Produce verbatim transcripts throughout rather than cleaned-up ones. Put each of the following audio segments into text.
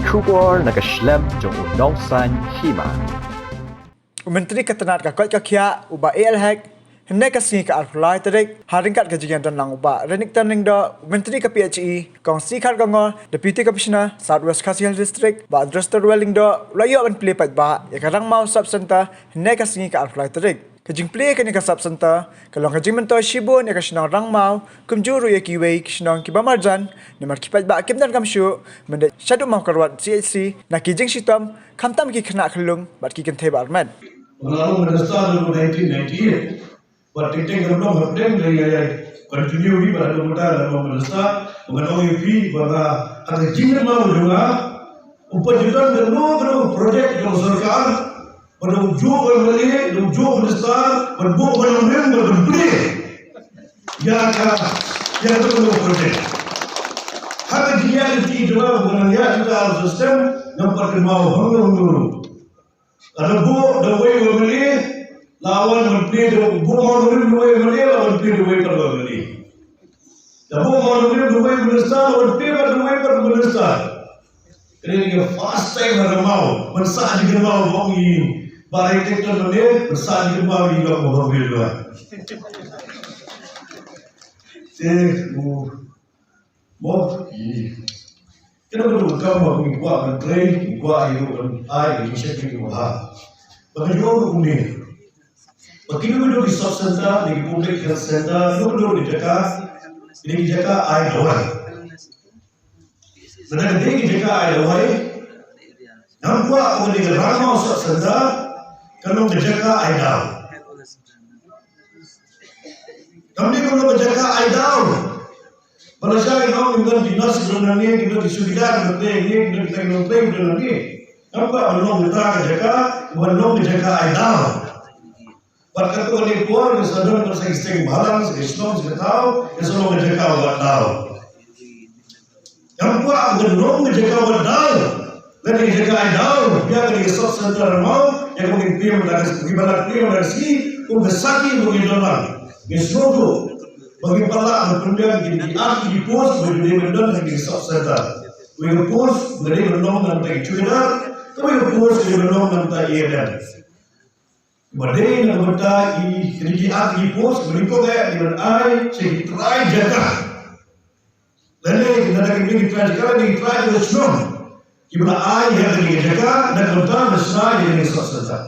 Khubor na ka shlem jong u nongsan hima. U Myntri ka tnat ka koit ka khiah u Bah A L Hek, hynne ka sngi ka arphew lai tarik, ha ryngkat ka jingïadon lang u Bah Renikton Lyngdoh, u Myntri ka P H E, Kong C Kharkongor, Deputy Commissioner, South West Khasi Hills District, Bah Droster Lyngdoh, u la ïoh ban plie paidbah ïa ka Rangmaw Sub Centre, hynne ka sngi ka arphew lai tarik. Ka jingplie kane ka Sub Centre ka long ka jingmyntoi shibun ïa ka shnong Rangmaw, kumjuh ruh ïa kiwei ki shnong kiba marjan, namar ki paidbah kim donkam shuh ban leit shaduh Mawkyrwat C H C na ki jingshitom, khamtam ki khynnah khyllung bad ki kynthei ba armet. Nga la long minister naduh nineteen ninety-eight. Bad teng teng ka long hapdeng, dei ïa continue hi bad haduh mynta nga long minister. Bad nga ong ïa phi ba nga, ha ka jingkynmaw jong nga, u paidbah ka long ka long project jong sorkar. Ba dang juh u M L A, dang juh u minister, ban buh ban rim, ban plie ïa ka, ïa ka tu project. Ha ka jingïaid lynti jong nga, ba nang ïaid lynti ha u system, ngam pat kynmaw hangno hangno ruh. Lada buh da uwei u M L A, la wan ban plie da, buh ban rim da uwei u M L A, la wan plie da uwei pat u M L A. Da buh ban rim da uwei u minister, la wan plie pat da uwei pat u minister. Kane ka dei ka first time ha Rangmaw, ban sah jingkynmaw ba ong i Bah Renikton Lyngdoh, ban sah jingkynmaw i Bah Renikton Lyngdoh. Te u, mo i. Kane ka dei ka kam ba ngi kwah ban trei, ngi kwah ïa u ban ai, ngi check ngi kwah. Ba ka jong u ne. Ba kine ki dei ki sub center, ne ki public health center, ne ki dei ki jaka, ne ki jaka ai dawai. Lada ka dei ka jaka ai dawai, ngam kwah ba ka dei ka Rangmaw Sub Center ka long ka jaka ai daw. Kam dei ka long ka jaka ai daw. Ba lashai ngi ong, ngi don ki nurse ki don nangne, ngi don ki chowkidar ki don nangne, ngi don ki nongtrei ki don nangne. Ngam kwah ba long kata ka jaka, ba long ka jaka ai daw. Bad katto katne por, ngi sa don sa ki seng bhalang, sa ki shnong, sa ki thaw, ngi sa long ka jaka wad daw. Ngam kwah ba long ka jaka wad daw, lane ka jaka ai daw ïa kane ka sub center Rangmaw, ïa kaba ngin plie mynta ka, kiba la plie mynta ka sngi, kum ka sakhi ba ngin don lang. Ngi sngewthuh ba ngin pat lah ban pynbiang ïa ki ar tylli ki post ba dei ban don ha kane ka sub center. Wei ka post ba dei ban long na bynta ki chowkidar, wei ka post ba dei ban long na bynta A N M. Ba dei na ka bynta i, kine ki ar tylli ki post, ba dei ko, eh, dei ban ai sha ki trai jaka. Lane na ka bynta ki trai jaka, lane ki trai jaka shnong, kiba la ai ïa kine ki jaka na ka bynta ban shna ïa kine ki sub center.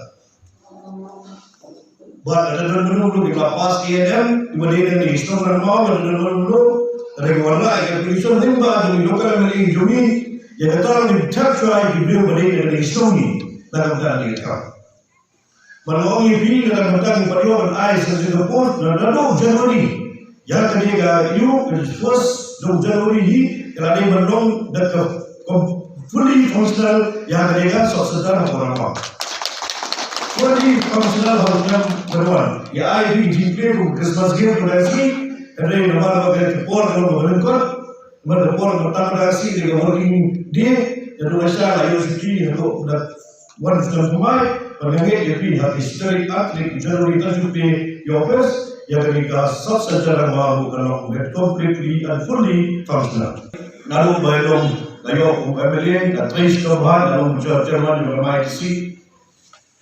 Bad lada don mano mano kiba la pass A N M, kiba dei na kine ki shnong Rangmaw, lada don mano mano, lada ki wanrah ïa ka application lyngba jong ki local M L A jong ngi, ïa kata ngin thep shuwa ïa ki briew ba dei na kine ki shnong ngi na ka bynta kine ki kam. Ban ong ïa phi, lada mynta ngi pat ïoh ban ai sanction ka post, naduh January ïa kane ka ïew, ka first of January hi, ka la dei ban long da ka kom-, fully functional ïa kane ka sub center ha Rangmaw. Fully functional ha Rangmaw. Ïa ai phi jingkyrpad kum Christmas gift, kum da shi, hynrei namar ba ka por ka long ba lyngkot, namar ka por ka tang da shi, ka working day, ïa, naduh sha la ïoh shuti, ïa, naduh da wan sdang kumne, ban ngeit ïa phi ha ki tarik, tarik January, tang shu plie ïa office, ïa kane ka sub center Rangmaw ruh kan long completely and fully functional. Naduh ba ïa long, la ïoh kum M L A, la trei shitom bha, la long chairman jong ka M I D C.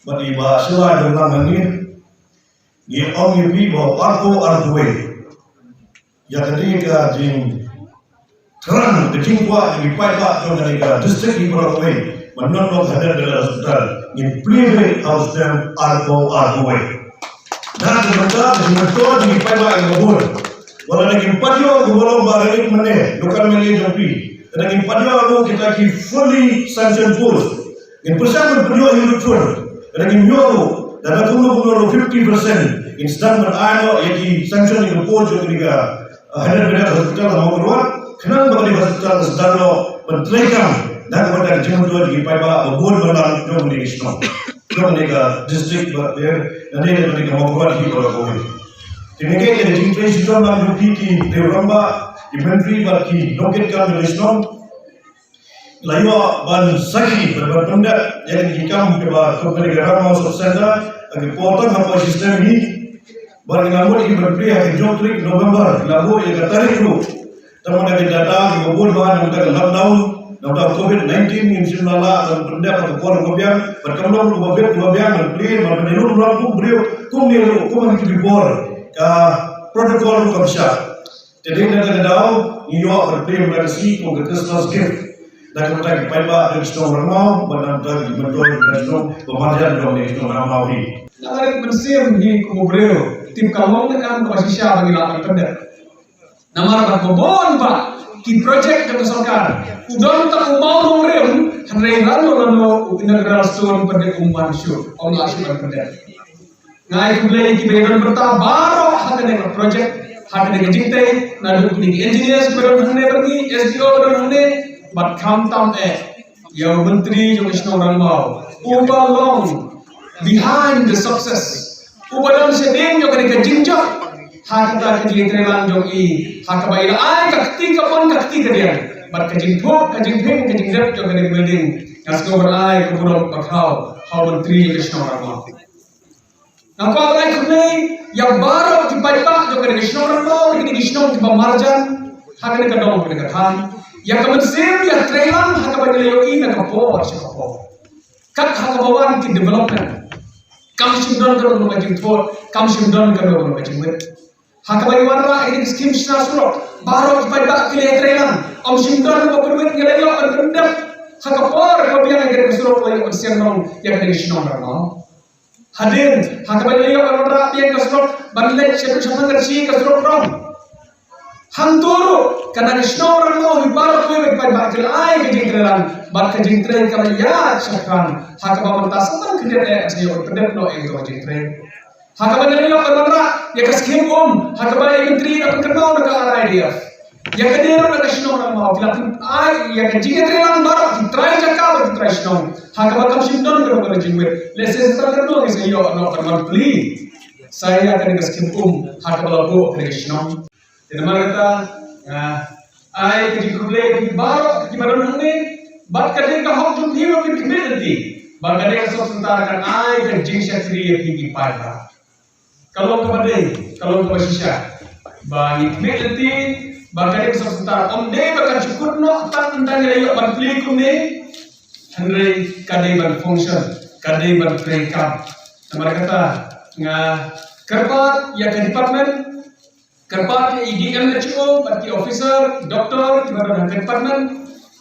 Bad i Bah Shuwa jong lang hangne, ngi ong ïa phi ba arphew arphew wei. Ïa kane ka jingthrang, ka jingkwah jong ki paidbah jong kane ka district hi baroh kawei, ban long noh ka Happy Valley Hospital, ngin plie beit ha u snem arphew arphew wei. Na ka bynta ka jingmyntoi jong ki paidbah ïa ka bun. Wat la ngim pat ïoh kumba long Bah Renikton mynne, local M L A jong phi. Wat la ngim pat ïoh ruh kita ki fully sanctioned post. Ngin pyrshang ban pynïoh hi ruh, lada ngim ïoh ruh, lada kumno kumno ruh fifty percent, ngin sdang ban ai noh ïa ki sanction ïa ka post jong kane ka, uh, Happy Valley Hospital ha Mawkyrwat, khnang ba kane ka hospital kan sdang noh ban treikam na ka bynta ka jingmyntoi jong ki paidbah ba bun ba lang jong kane ka shnong, jong kane ka district, ba, eh, lane na kane ka Mawkyrwat hi baroh kawei. Te nga ngeit ïa ka jingtrei shitom lang jong phi ki riew rangbah, ki myntri bad ki nongkitkam jong ka shnong, la ïoh ban sakhi bad ban pyndep ïa kine ki kam kiba kum kane ka Rangmaw Sub Center ha ki por tang hapoh system hi. Bad ngi la mut ïa ki ban plie ha ka jong tarik November, la buh ïa ka tarik ruh. Tang mynta ki data kiba bun bha na ka bynta ka lockdown, Nangta covid nineteen ngin shim la lah ban pyndep ha ka por kaba biang, bad kam long kaba bit kaba biang ban plie, ban pynlong ruh kum briew, kumne ruh kum ha kito ki por ka protocol ruh kam shah. Te dei na kata ka daw ngi ïoh ban plie ban ka sngi kum ka Christmas gift na ka bynta ki paidbah jong ka shnong Rangmaw bad na ka bynta ki mentoi jong ka shnong ba marjan jong ka shnong Rangmaw hi. Nga la rit mynsiem hi kum u briew, tip ka long ne em kaba shisha ba ngi lah ban pyndep. Namar ba ka bun ba ki projek jong ka sorkar u don tang u maw nongrim, hynrei lano lano u inaugural stone pat um wan shuh, ym lah shuh ban pyndep. Nga ai khublei ïa kiba ïadon bynta baroh ha kane ka projek, ha kane ka jingtei, naduh kine ki engineers kiba don hangne bad ki S D O ba don hangne, bad khamtam eh ïa u Myntri jong ka shnong Rangmaw uba long behind the success, uba don shadien jong kane ka jingjop ha kata ka jingïatreilang jong i, ha kaba i la ai ka kti ka pon ka kti ka diang bad ka jingphuh ka jingphieng ka jingdep jong kane ka building. Nga sngew ban ai ka burom bakhaw ha u Myntri jong ka shnong Rangmaw. Nga kwah ban ai khublei ïa baroh ki paidbah jong kane ka shnong Rangmaw, kine ki shnong kiba marjan ha kane ka dong kane ka thaiñ, ïa ka mynsiem ïatreilang ha kaba ngi la ïohi na ka por sha ka por. Kat ha kaba wan ki development, kam shym don kano kano ka jingthut, kam shym don kano kano ka jingwit. Ha kaba ngi wanrah ïa kine ki skim shna surok, baroh ki paidbah ki la ïatreilang. Ym shym don kaba pynwit, ngi la ïoh ban pyndep ha ka por kaba biang ïa kane ka surok, la ïoh ban sian nong ïa kane ka shnong Rangmaw. Hadien ha kaba ngi la ïoh ban wanrah biang ka surok ban leit shaduh shaphang ka shi ka surok rong. Hangto ruh kane ka shnong Rangmaw hi baroh kawei ki paidbah ki la ai ka jingtreilang bad ka jingtrei ka la ïaid shaphrang ha kaba mynta sa tang khyndiat eh sa ïoh ban pyndep noh ïa ka jingtrei. Ha kaba ngi la ïoh ban wanrah ïa ka skim um ha kaba i Myntri da pynkynmaw na ka R I D F. Ïa kane ruh na ka shnong Rangmaw ki la pyn-, ai ïa ka jingïatreilang baroh ki trai jaka bad ki trai shnong. Ha kaba kam shym don kano kano jingwit. Lehse sa tang kano ngi sa ïoh noh ban wan plie sa ïa kane ka skim um ha kaba la buh kane ka shnong. Te namar kata nga ai ka jingkhublei ïa phi baroh kiba don hangne, bad ka dei ka hok jong phi ba phin khmih lynti ba ka dei ka sop center kan ai ka jingshakri ïa phi ki paidbah. Ka long kaba dei, ka long kaba shisha ba ngi khmih lynti ba ka dei ka sop center, ym dei ba kan shu kut noh tang ynda ngi la ïoh ban plie kumne, hynrei ka dei ban function, ka dei ban trei kam. Namar kata nga kyrpad ïa ka department, kyrpad ïa i D M H O bad ki officer, doctor kiba don ha ka department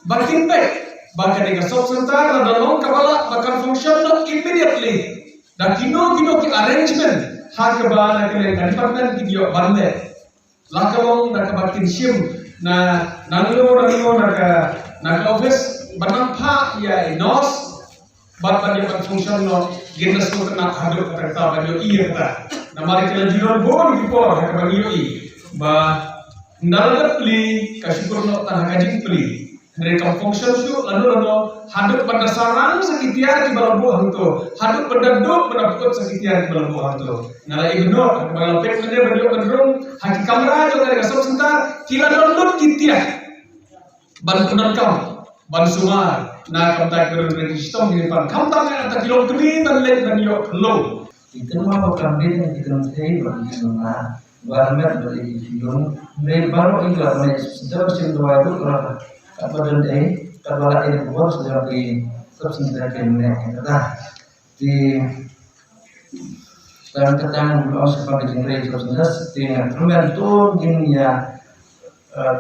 ba kin peit ba ka dei ka sop center lada long kaba lah ba kan function noh immediately. Da kino kino ki arrangement ha kaba na ka liang ka department kin ïoh ban leh. La ka long da kaba kin shim na nangno nangno na ka, na ka office ban nang phah ïa i nurse bad ban ïa ban function noh, ngin da sngewtynnat haduh katta katta ban ïohi ïa kata. Namar ki la ju don bun ki por ha kaba ngi ïohi ba ynda la dep plie ka shu kut noh tang ha ka jingplie. Hynrei kam function shuh lano lano haduh ban da sarang sa ki tiar kiba la buh hangto, haduh ban da duk ban da put sa ki tiar kiba la buh hangto. Nga la ïohi noh ha kaba la peit mynne ban ïoh ban rung ha ki kamra jong ka sop center ki la don lut ki tiar ban pyndonkam, ban sumar na ka bynta ki briew ki shitom ki pan, khamtam na ka bynta ki longkmie ban leit ban ïoh khlong. Ki kynmaw ba kam dei ki kynthei ba ki kynmaw ba met ba ki kynmaw. Hynrei baroh ki la meh sdang sdang dawai duk rah. Katba don dei, katba la dei bor sdang ki sop center ki meh kata. Te tang ka tang ba ong sa ka jingtrei sop center te nga kyrmen to ngin ïa, eh,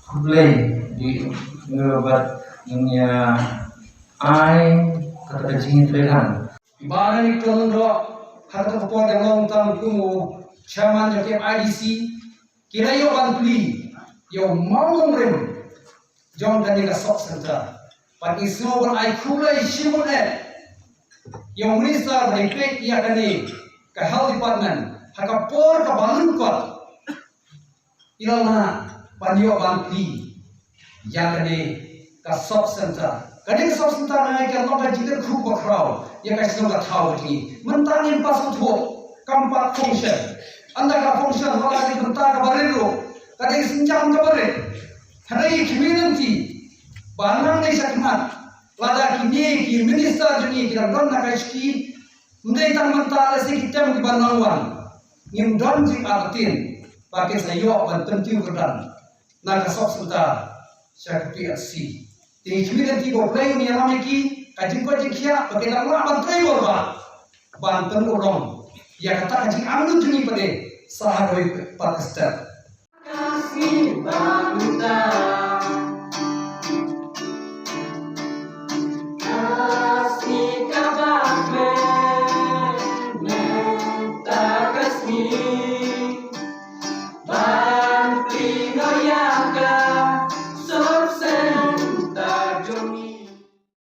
khublei di, eh, bad ngin ïa ai kata ka jingtrei lang. Ba ngi khlem doh ha ka por da long tang kum u chairman jong ka I D C, ki la ïoh ban plie ïa u mawnongrim jong kane ka sub center. Bad ngi sngewbha ban ai khublei shibun eh ïa u minister ba i peit ïa kane ka health department ha ka por kaba lyngkot. I la lah ban ïoh ban plie ïa kane ka sub center. Kane ka sub center nga ngeit ka long ka jingkyrkhu bakhraw ïa ka shnong ka thaw ka jong ngi. Mynta ngim pat sngewthuh kam pat function. Ynda ka function la ka dei bynta kaba rit ruh, ka dei synjam kaba rit. Hynrei ngi khmih lynti ba nangne shakhmat lada kine ki minister jong ngi ki dang don na ka shnong, ym dei tang mynta, lehse ki tem kiban nang wan, ngim don jingartatien ba kin sa ïoh ban pynkiew kyrdan na ka sub center sha ka P H C. Te ngi khmih lynti ba U Blei un ïalam ïa ki, ka jingkoit jingkhiah ba kin nang lah ban trei bor ba ban pynurlong ïa kata ka jingangnud jong ngi pat de sha ha kawei pat ka step.